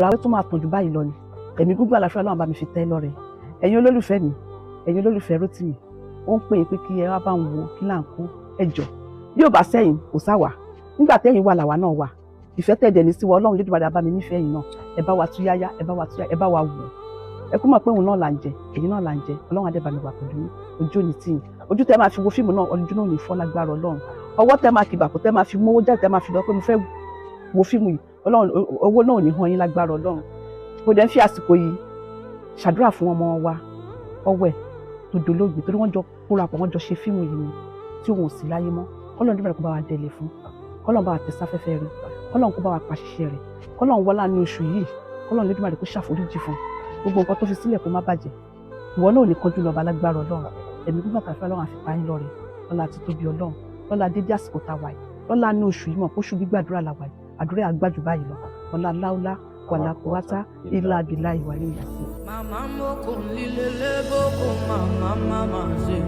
Ìràwọ̀ tó máa tàn jù báyìí lọ ni. Ẹ̀mí gígùn, àlàáfíà, Ọlọ́run bá mi fi tẹ́ lọ́rẹ. Ẹ̀yin olólùfẹ́ mi, ẹ̀yin olólùfẹ́ Rótìmí, ó ń pè é pé kí ẹ wá bá ń wo kí là ń kó. Ẹ jọ, bí ò bá sẹ́yìn, kò sáwà. Nígbà tẹ́yìn wà, làwa náà wà. Ìfẹ́ tẹ̀dẹ̀ ní sí wa, Ọlọ́run Lédùmarè bá mi nífẹ̀ẹ́ yìí náà. Ẹ bá wa túyáyá, ẹ bá wa túyá, ẹ bá wa wò. Ẹ kú mọ̀ pé òun náà là ń jẹ, èyí náà là ń jẹ. Ọlọ́run adé bá mi wà pẹ̀lú yín. Ojú òní tì yín. Ojú tẹ́ máa fi wo fíìmù náà, ojú náà ò ní fọ́ lágbára Ọlọ́run. Ọwọ́ tẹ́ máa kìbàkù, tẹ́ máa fi mówó jáde, tẹ́ máa fi lọ pé mo fẹ́ wo fíìmù yìí, Ọlọ́run, owó náà ò ní hàn yín lágbára Ọlọ́run. Mo dẹ̀ ń fi àsìkò yìí ṣàdúrà fún ọmọ wa ọwẹ́ tó dolóògbé, torí wọ́n jọ kóra pọ̀, wọ́n jọ ṣe fíìmù yìí ni, tí òun ò sí láyé mọ́. Kọ́lọ́run dìbò kó bá wa délé fún, kọ́lọ́run bá wa tẹ̀sáfẹ́fẹ́ rẹ̀, kọ́lọ́run kó bá wa pàṣẹ rẹ̀, kọ́lọ́run wọlá ní oṣù yìí, kọ́lọ́run Lédùmarè kó ṣàforíjì fún. Gbogbo nǹkan tó fi sílẹ̀ kó má bàjẹ́. Ìwọ náà ò ní kánjú lọ́ba lágbára Ọlọ́run. Ẹ̀mí gbígbà tàfẹ́, Ọlọ́run àfipá yín lọ́rẹ̀. Lọ́la ti tóbi Ọlọ́run, lọ́la dédé àsìkò tá a wà yìí, lọ́la ní oṣù yìí, mọ̀ kóṣù gbígbàdúrà la wà yìí, àdúrà àgbàjù báyìí lọ. Ọlá láúlá wàlá kúwátá ilá abilá ìwà ní ìyàsí. Màmá moko lílélẹ́ boko màmá màmá ṣe.